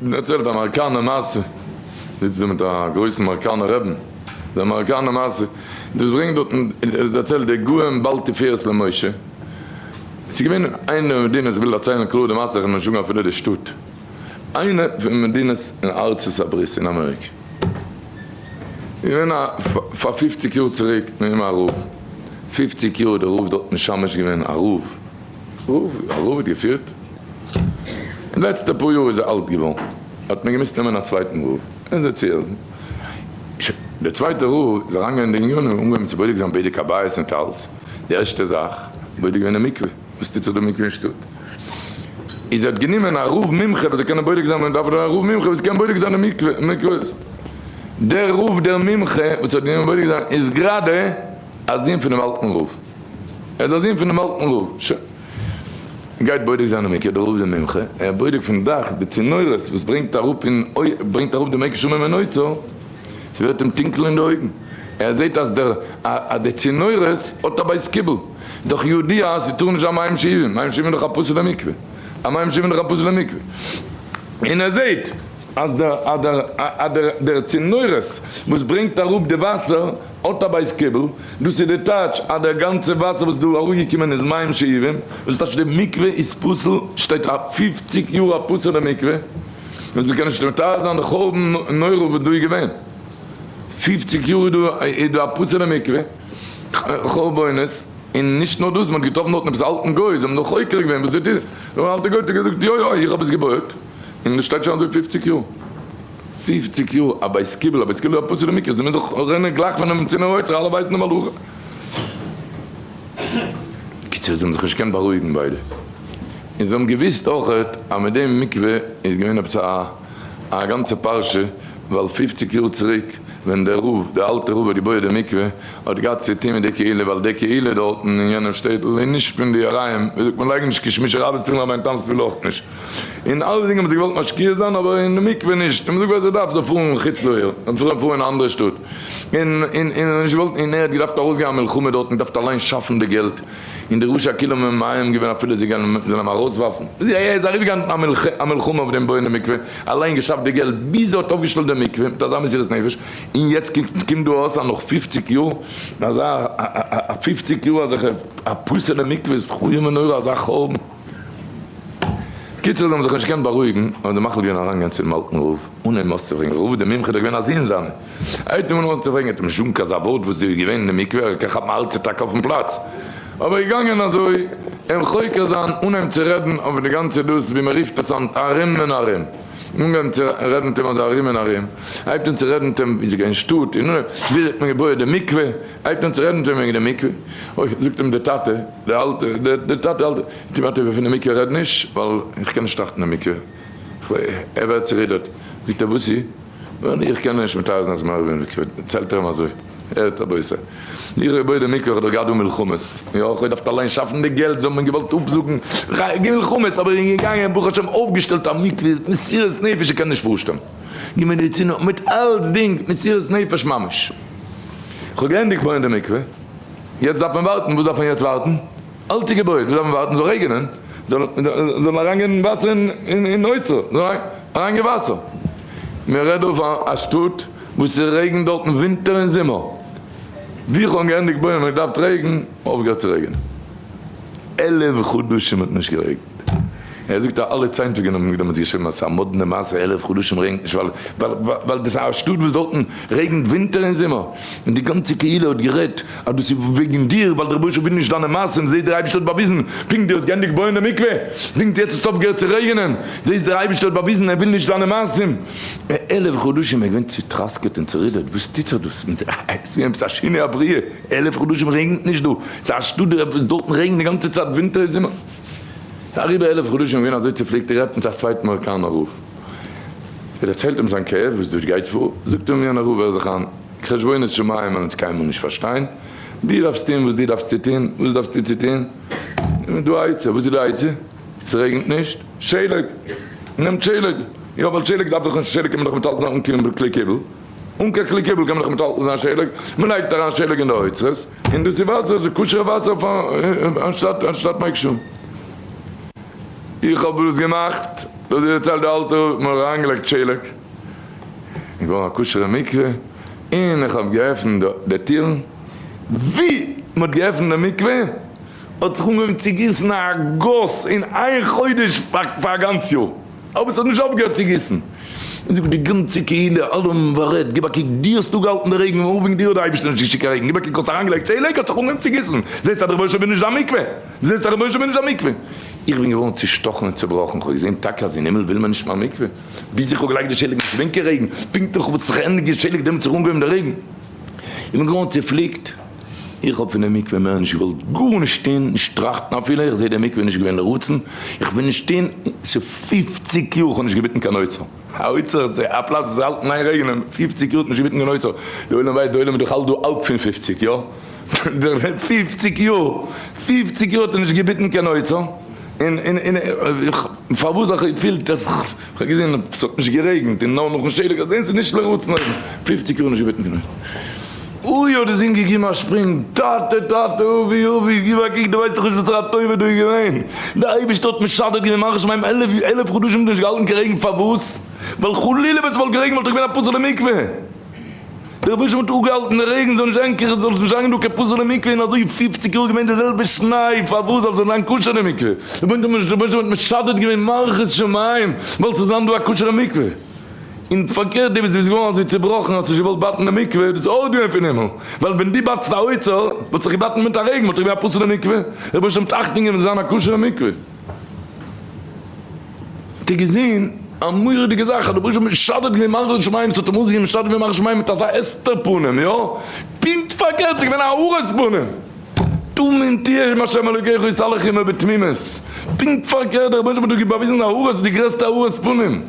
דערציילט א אמעריקאנער מעשה, זיצט דא מיט א גרויסן אמעריקאנער רעבן, די אמעריקאנער מעשה, דאס ברענגט דארטן, עס דערציילט דער גאון בעל תפארת למשה, עס איז געווען אין איינע מדינה, איך וויל דערציילן קלאר די מעשה, איך וועל נישט זאגן אפילו די שטאט, איינע פון מדינות אין ארצות הברית אין אמעריקע, איז געווען א פאר פופציג יאר צוריק נעם א רב, פופציג יאר איז דער רב דארט משמש געווען א רב, רב, א רב האט געפירט, אין לעצטע פאר יאר איז ער אלט געווארן, האט מען געמוזט נעמען א צווייטן רב, און זיי צו העלפן. דער צווייטער רב איז אריינגעגאנגען אין די ענינים און אנגעהויבן צו בודק זיין בדק הבית און אלץ, די ערשטע זאך, בודק געווען די מקווה, וואס טוט זיך די מקווה אין שטאט? איז ער האט גענומען א רב מומחה וואס זאל קענען בודק זיין, מען דארף א רב מומחה וואס קען בודק זיין די מקווה, מקוואות. דער רב דער מומחה וואס האט גענומען בודק זיין איז גראדע א זון פונעם אלטן רב. ער איז א זון פונעם אלטן רב. שוין. גייט בודק זיין די מקוה, דער רב דער מומחה, ער בודק פון דאך די צינורות וואס ברענגט אראפ אין ברענגט אראפ די מי גשמים אין אוצר, ס'ווערט אים טונקל אין די אויגן, ער זעט אז דער אז די צינורות האט א בית קיבול, דאך ידוע אז ס'טאר נישט זיין מים שאובים, מים שאובים איז דאך א פסול'ע מקווה, א מים שאובים איז דאך א פסול'ע מקווה, און ער זעט אז דער אז דער אז דער דער צינורות וואס ברענגט אראפ די וואסער האט א בית קיבול, דאס איז די טייטש אז דער גאנצע וואסער וואס איז דא אראפגעקומען איז מים שאובים, דאס טייטש די מקווה איז פסול, שטייט א פופציג יאר א פסול'ע מקווה, וואס מ'קען נישט מתאר זיין די חורבן נורא וואס דא איז געווען, פופציג יאר איז דא איז דא א פסול'ע מקווה, חורבנות, און נישט נאר דאס, מ'האט געטראפן דארטן עפעס א אלטן גוי, זיי האבן נאך חוקר געווען וואס דאס איז, דער אלטער גוי האט געזאגט יא יא איך האב עס געבויעט, און דאס שטייט שוין אזוי פופציג יאר. פופציג יאר א בית קיבול, א בית קיבול איז א פסול'ע מקווה, זיי מוזן דאך רענען גלייך פונעם צינור אוצר, אלע ווייסן די מלאכה. קיצור זיי האבן זיך נישט געקענט בארואיגן ביידע, און זיי האבן געוויסט אויכעט אז מיט דעם מקווה איז געווען עפעס א א גאנצע פרשה, ווייל פופציג יאר צוריק ווען דער רב, דער אלטער רב האט געבויעט די מקווה, האט געהאט צו טוהן מיט די קהילה, ווייל די קהילה דארטן אין יענעם שטעטל איז נישט פון די יראים, ווי זאגט מען, לייגן נישט קיין שמישע רב'ס תפילין רבינו תם'ס תפילה אויך נישט. אין אלסדינג האבן זיי געוואלט משקיע זיין אבער אין די מקווה נישט, און מ'זאגט ווער ס'דארף זאל פארן חוץ לעיר, זאל פארן אין א אנדערע שטאט, און און און נישט געוואלט, און ער האט געדארפט ארויסגיין א מלחמה דארט און געדארפט אליין שאפן די געלט, און די ראשי הקהילה האבן מאיים געווען אפילו זיי גייען זאלן אים ארויסווארפן, ער איז אריבערגעגאנגען א מלחמה אויף דעם בויען די מקווה, אליין געשאפט די געלט ביז ער האט אויפגעשטעלט די מקווה מיט אזא מסירות נפש, און יעצט קומט דא אויס אז נאך פופציג יאר, אזא א פופציג יאר אזעלכע א פסול'ע מקווה איז איום ונורא אזא חורבן. קיצור זיי האבן זיך נישט געקענט בארואיגן האבן זיי מחליט געווען אריינגיין צום אלטן רב אן אים אויסצופרעגן, רב דער מומחה איז דאך געווען א זון זיינער, ער האט אים אן אויסצופרעגן, ער האט אים נישט זאגן קיין אזא ווארט וואס דא איז געווען אין די מקווה, ער קען כאפן א הארץ אטאקע אויפן פלאץ, אבער געגאנגען אזוי אים חוקר זיין אן אים צו רעדן אויף די גאנצע דאס ווי מען רופט עס היינט ארום און ארום, אנגעהויבן צו רעדן מיט אים אזוי ארום און ארום, הייבט אן צו רעדן מיט אים ווי ס'איז געווען אין שטאט און ווי האט מען געבויעט די מקווה, הייבט אן צו רעדן מיט אים וועגן די מקווה, אוי זאגט אים די טאטע, די אלטע, די טאטע אלטע, טו מיר א טובה פון די מקווה רעד נישט, ווייל איך קען נישט טראכטן די מקווה, ער ווערט צורידערט, זאגט ער וואס איז? איך קען נישט מתאר זיין אז מערב אין מקווה, דערציילט ער אים אזוי, הערט רבותי, איך האב געבויעט די מקווה, איך האב דאך געהאט דא מלחמות, יא, איך האב געדארפט אליין שאפן די געלט, זיי האבן מיר געוואלט אפזאגן, מלחמות, אבער איך בין געגאנגען, ברוך השם אויפגעשטעלט א מקווה, מסירות נפש, איך קען נישט פארשטעלן, געמען די צינור, מיט אלצדינג, מסירות נפש ממש, איך האב געענדיגט בויען די מקווה, יעצט דארף מען ווארטן, וואס דארף מען יעצט ווארטן? אלץ איז געבויעט, וואס דארף מען ווארטן? זאל רעגענען, זאל אריינגיין וואסער אין אוצר, זאל אריינגיין וואסער. מען רעדט דא פון א שטאט וואס ס'רעגנט דארטן ווינטער און זומער. ווי איך האב געענדיגט בויען האט געדארפט רעגן, אויפגעהערט צו רעגענען. 11 חדשים האט נישט גערעגנט. ער זאגט אז אלע צייטונגען האבן דעמאלטס געשריבן אז ס'איז א מאדנע מעשה 11 חדשים רעגנט נישט ווייל ווייל דאס איז א שטאט וואס דארטן רעגנט ווינטער און זומער און די גאנצע קהילה האט גערעדט אז דאס איז וועגן דיר ווייל דער רבוש"ע וויל נישט דיינע מעשים זעסט דער אייבערשטער האט באוויזן פונקט דו האסט געענדיגט בויען די מקווה פונקט יעצט האט אויפגעהערט צו רעגענען זעסט דער אייבערשטער האט באוויזן ער וויל נישט דיינע מעשים. 11 חדשים ער איז געווען צוטראסקעט און צורודערט וואס טוט זיך דאס עס איז ווי עפעס א שינוי הבריאה 11 חדשים רעגנט נישט דא ס'איז א שטאט וואס דארטן רעגנט די גאנצע צייט ווינטער און זומער. אריבער 11 חדשים געווען אזוי צופליקט, ער רעדט מיט א צווייטן אמעריקאנער רב, ער דערציילט אים זיין כאב וואס דא גייט פאר, זאגט אים יענער רב הער זיך איין, חשבונות שמים וועלן אונז קיינמאל נישט פארשטיין, דו דארפסט טון וואס דו דארפסט צו טון, וואס דארפסטו צו טון? דא א עצה, וואס איז די עצה? ס'רעגנט נישט? שלג! נעמט שלג! יא ווייל שלג דארף דאך נישט, שלג קען מען דאך מטלטל זיין אן קיין כלי קיבול, אן קיין כלי קיבול קען מען דאך מטלטל זיין שלג, מ'לייגט אריין שלג אין די אוצרות, און דאס איז וואסער, ס'איז כשר'ע וואסער פאר אנשטאט אנשטאט מי גשמים. איך האב דאס געמאכט, דאס דערציילט די אלטע רב, מ'האט אריינגעלייגט שלג, איז געווארן א כשר'ע מקווה, און איך האב געעפנט די טירן, ווי מ'האט געעפנט די מקווה האט זיך אנגעהויבן צו גיסן א גאס אין איין חודש פאר א גאנץ יאר. אבער ס'האט נישט אויפגעהערט צו גיסן. און זאגט די גאנצע קהילה, אלע האבן בארעדט, גיב א קוק, דו האסט אפגעהאלטן די רעגן, און וועגן דיר האט דער אייבערשטער נישט געשיקט קיין רעגן, גיב א קוק, האסט אריינגעלייגט שלג, האט זיך אנגעהויבן צו גיסן, זעסט אז דער רבוש ע וויל נישט דיין מקווה, זעסט אז דער רבוש ע וויל נישט דיין מקווה. איך בין געווארן צושטאכן און צובראכן, כ'האב געזען טאקע אז אין הימל וויל מען נישט מיין מקווה, ביז איך האב געלייגט די שלג נישט געווען קיין רעגן, פונקט נאך וואס ס'האט זיך געענדיגט די שלג דעמאלטס האט זיך אנגעהויבן די רעגן, איך בין געווארן צופליקט. איך האב פון די מקווה מער נישט געוואלט גארנישט טון, נישט טראכטן אפילו, איך זעה די מקווה איז נישט געווען לרצון, איך וויל נישט טון, ס'איז פופציג יאר איך האב נישט געביטן קיין אוצר, א אוצר איז א פלאץ וואס האלט אין איין רעגענען, פופציג יאר האט נישט געביטן קיין אוצר, די עולם ווייסט, די עולם איז דאך אלט דא האלב פון פופציג, יא? פופציג יאר, פופציג יאר האט ער נישט געביטן קיין אוצר, און און און פארוואס האב איך געפילט אז כ'האב געזען אז ס'האט נישט גערעגנט און נאר נאכן שלג האט געזען ס'איז נישט לרצון אויבן, פופציג יאר נישט געביטן קיין אוצר. אוי האט די זון געגעבן א שפרינג, טאטע טאטע אבי אבי גיב א קוק דו ווייסט דאך נישט וואסערע א טובה דא איז געווען, די אייבערשטער האט משדד געווען מלכות שמים עלף עלף חדשים האט נישט געהאלטן קיין רעגן פארוואס? ווייל חלילה ווען ס'וואלט גערעגנט וואלט דאך געווען א פסול'ע מקווה, דער רבוש ע האט אפגעהאלטן די רעגן זאל נישט זיין קיין זאל נישט זיין דא קיין פסול'ע מקווה און אזוי פופציג יאר געווען די זעלבע שניי פארוואס זאל זאל זיין כשר'ע מקווה, דער רבוש ע האט משדד געווען מלכות שמים ווייל ס'זאל זיין דא א כשר'ע מקווה. און פארקערט דו וואס ביסט געווארן אזוי צובראכן האסט נישט געוואלט בייטן די מקווה, דאס איז אויך געווען פון הימל, ווייל ווען דו בייטסט א אוצר וואלסט דיך געבאטן מיט א רעגן וואלט דאך געווען א פסול'ע מקווה, רבונו של עולם אכטונג געבן זאל זיין א כשר'ע מקווה. האט ער געזען א מורא'דיגע זאך אז דער רבונו של עולם משדד געווען מלכות שמים, ס'האט אים אויסגעזען משדד געווען מלכות שמים מיט אזא הסתר פנים, יא, פונקט פארקערט ס'איז געווען א הארת פנים, תמים תהיה עם ה' אלוקיך התהלך עמו בתמימות, פונקט פארקערט דער רבונו של עולם האט דא באוויזן א הארת, די גרעסטע הארת פנים.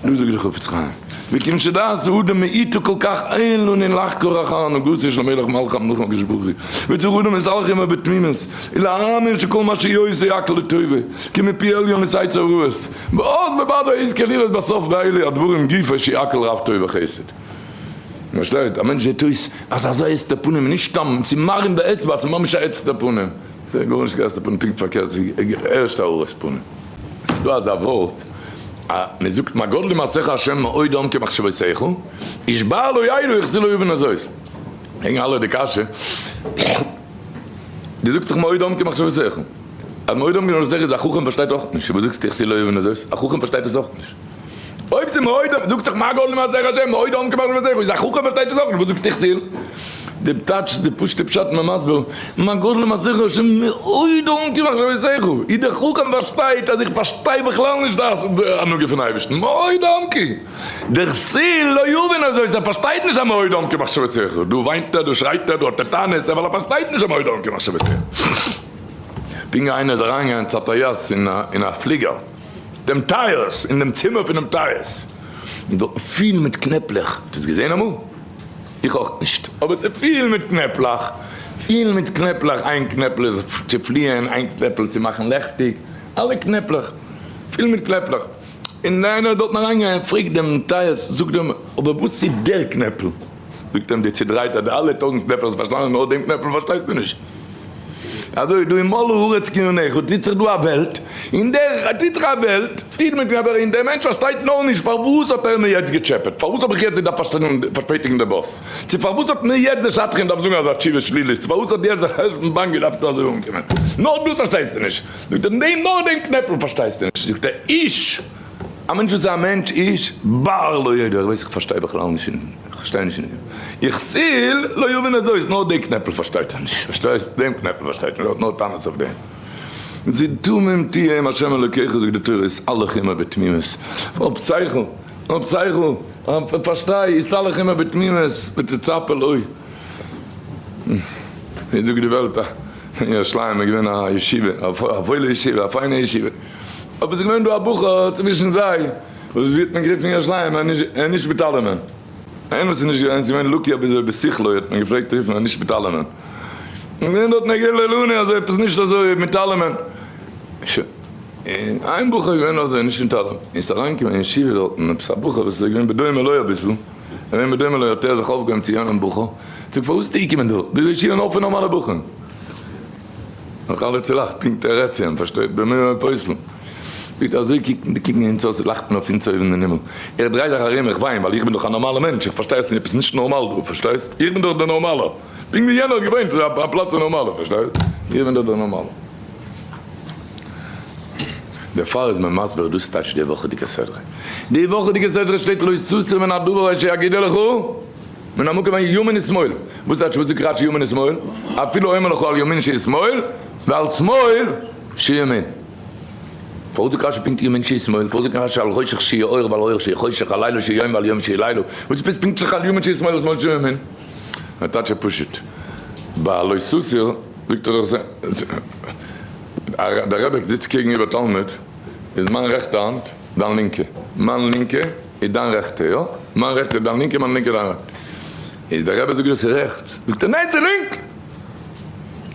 דא זאגט דער חפץ חיים, וכיוון שדעת האדם מאיתו כל כך אין לנו לחקור אחר הנהגתו של המלך מלכי המלכים הקדוש ברוך הוא, וצריך אדם להתהלך עמו בתמימות, ולהאמין שכל מה שיעשה הכל לטובה, כי מפי עליון יצא הוראות, ואז בוודאי יזכה לראות בסוף באלה הדברים גופא שיהכל רב טוב וחסד. פארשטייט? א מענטש זעט אויס אז אזא הסתר פנים איז נישט סתם צו מראים באצבע, ס'איז ממש א הסתר פנים. ס'איז גארנישט קיין הסתר פנים, פונקט פארקערט, ס'איז ערשט א הארת פנים. ס'דא אזא ווארט אז מען זאגט מה גדלו מעשיך ה' מאוד עמקו מחשבותיך, איש בעל לא ידעו איך זיל אויבן אזוי. פרעגן אלע די קשיא, דו זאגסט דאך מאוד עמקו מחשבותיך, אז מאוד עמקו מחשבותיך איז א חכם פארשטייט אויך נישט, וואס זאגסטו איך זיל אויבן אזוי, א חכם פארשטייט עס אויך נישט. אויב ס'איז מאוד עמקו, זאגסט דאך מה גדלו מעשיך ה' מאוד עמקו מחשבותיך, איז א חכם פארשטייט עס אויך נישט, וואס זאגסטו איך זיל? די טייטש די פשוטע פשט איז מען מסביר, מה גדלו מעשיך ה' מאוד עמקו מחשבותיך, יעדער חכם פארשטייט אז איך פארשטיי בכלל נישט די הנהגה פון אייבערשטן, מאוד עמקו, דער כסיל לא יבין אזוי, ער פארשטייט נישט אז מאוד עמקו מחשבותיך, דא וויינט ער, דא שרייט ער, דא האט ער טענות, ווייל ער פארשטייט נישט אז מאוד עמקו מחשבותיך. פונקט איינער איז אריינגעגאנגען צו א טייס אין א פליגער, דעם טייס, אין דעם צימער פונעם טייס, און דארטן פיל מיט קנעפלעך, האט עס געזען אמאל? איך אויך נישט, אבער ס'איז פיל מיט קנעפלעך, פיל מיט קנעפלעך, איין קנעפל איז צו פליען, איין קנעפל צו מאכן לעכטיג, אלע קנעפלעך, פיל מיט קנעפלעך, און איינער איז דארטן אריינגעגאנגען, פרעגט דעם טייס, זאגט אים, אבער וואס איז דער קנעפל? זאגט אים דער צודרייטער, די אלע טויזנט קנעפלעך האסט פארשטאנען, נאר דעם קנעפל פארשטייסטו נישט. אזוי דא אין מלא הארץ קנינך טוט זיך דא א וועלט, אין דער טוט זיך א וועלט פיל מיט אבער און דער מענטש פארשטייט נאר נישט פארוואס האט ער מיר יעצט געטשעפעט, פארוואס האב איך יעצט געדארפט פארשפעטיגן די באס, צו פארוואס האט מיר יעצט דער שדכן געדארפט זאגן אזא תשובה שלילית, צו פארוואס האט יעצט דער חשבון באנק געדארפט אזוי אנקומען, נאר דאס פארשטייסטו נישט, זאגט ער, נעם נאר דעם קנעפל פארשטייסטו נישט, זאגט ער, איש. א מענטש וואס איז א מענטש איש בר לא ידע, איך ווייס איך פארשטיי בכלל נישט אין איך פארשטיי נישט אין דעם, יכסיל לא יבין הזאת, נאר די קנעפל פארשטייט ער נישט, פארשטייסט? דעם קנעפל פארשטייט ער נישט, ער האט נאר טענות אויף דעם. זי תמים תהיה עם השם אלוקיך זאגט די תורה התהלך עמו בתמימות, האב שכל, האב שכל, פארשטיי, התהלך עמו בתמימות ותצפה לו. ווי זאגט די וועלט, אין ירושלים איז געווען א ישיבה, א וואוילע ישיבה, א פיינע ישיבה, אבער ס'איז געווען דא א בחור צווישן זיי וואס ווי האט מען גערופן אין ירושלים ער איז נישט מיט אלעמען, איינער וואס איז נישט געווען, ס'איז געווען לקוי אביסל בשכלו האט מען געפלעגט רופן ער איז נישט מיט אלעמען, און געווען דארטן א געלע לונה אזוי עפעס נישט אזוי מיט אלעמען, שוין, און איין בחור איז געווען אזוי נישט מיט אלעמען, און ס'איז אריינגעקומען אין ישיבה דארטן עפעס א בחור וואס איז געווען בדומה לו אביסל, געווען בדומה לו האט ער זיך אויפגעהויבן צו יענעם בחור, זאגט פארוואס ביסטו געקומען דא, דא איז א ישיבה נאר פון נארמאלע בחורים. נאך אלע צולאכט פונקט ער רעדט צו אים, פארשטייט במה הוא פוסל. זאגט ער, אזוי קוקן קוקן אונז אויס, לאכט מען אויף אונז אויבן אין הימל. איך דריי זיך ארום, איך וויין, ווייל איך בין דאך א נארמאלער מענטש, איך פארשטיי אז ס'איז עפעס נישט נארמאל דא, פארשטייסט? איך בין דאך דער נארמאלער. פונקט ווי יענער האט געוויינט איז א פלאץ א נארמאלער, פארשטייסט? איך בין דאך דער נארמאלער. דערפאר איז מען מסביר דאס טייטש די וואכעדיגע סדרה. די וואכעדיגע סדרה שטייט לא תסור מן הדבר אשר יגידו לך מן המקום ההוא ימין ושמאל. וואס טייטש וואס זאגט רשי ימין ושמאל? אפילו אומר לך על ימין שישמאל ועל שמאל שימין. פארוואס זאגט רשי פונקט ימין שישמאל? פארוואס זאגט רשי על חושך שיהיה אור ועל אור שיהיה חושך על לילה שיהיה יום ועל יום שיהיה לילה? וואס איז פונקטליך על ימין שישמאל ושמאל שימין? דער טייטש איז פשוט, ביי לא תסור זאגט ער דאך דער רבי זיצט קעגן איבער תלמיד, איז מיין רעכטע האנט דיין לינקע, מיין לינקע איז דיין רעכטע, יא? מיין רעכטע איז דיין לינקע, מיין לינקע איז דיין רעכטע. איז דער רבי זאגט דאס איז רעכטס, זאגט ער ניין ס'איז לינק!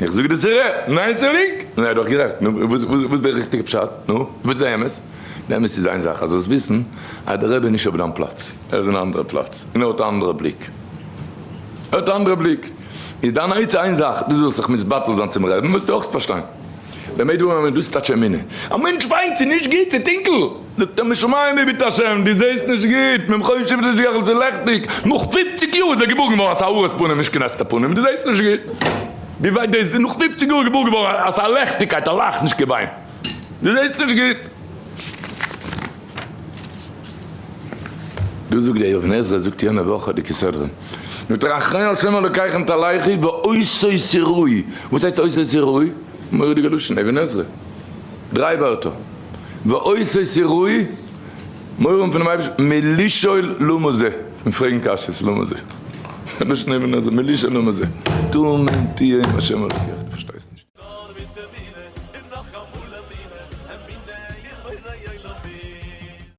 איך זאג דאס איז רעכטס, ניין ס'איז לינק! נו ער איז דאך גערעכט, נו וואס איז דער ריכטיגע פשט? נו וואס איז די אמת? די אמת איז איין זאך, אז זאלסט וויסן אז דער רבי איז נישט אויף דיין פלאץ, ער איז אין א אנדערע פלאץ, און ער האט א אנדערע בליק. ער האט א אנדערע בליק. איז דיין עצה איין זאך, דו זאלסט זיך מתבטל זיין צום רעבן, וועסטו אויך פארשטיין. במה דברים אמורים, דאס איז טייטש אמונה. א מענטש וויינט, ס'איז נישט גוט, ס'איז טונקל. זאגט ער, משמים הביט השם, דו זעסט נישט גוט, ממך ישוב את השגיח, ס'איז לעכטיג. נאך פופציג יאר איז ער געבארן געווארן, אז ס'איז א הארת פנים, נישט קיין הסתר פנים, דו זעסט נישט גוט. דו ווייסט, דאס איז נאך פופציג יאר געבארן געווארן, אז ס'איז א לעכטיגקייט, א לאך, נישט געוויין. דו זעסט נישט גוט. דא זאגט דער אבן עזרא זאגט יענע וואך די כסדרן זאגט ער אחרי השם אלוקיכם תלכו ואותו תיראו, וואס הייסט אותו תיראו? מורא'דיגע לשון אבן עזרא, דריי ווערטער, ואותו תיראו, מורא האבן פונעם אייבערשטן, מלשאול למה זה, פון פרעגן קשיות למה זה, לשון אבן עזרא, מלשאול למה זה, תמים תהיה עם השם אלוקיך.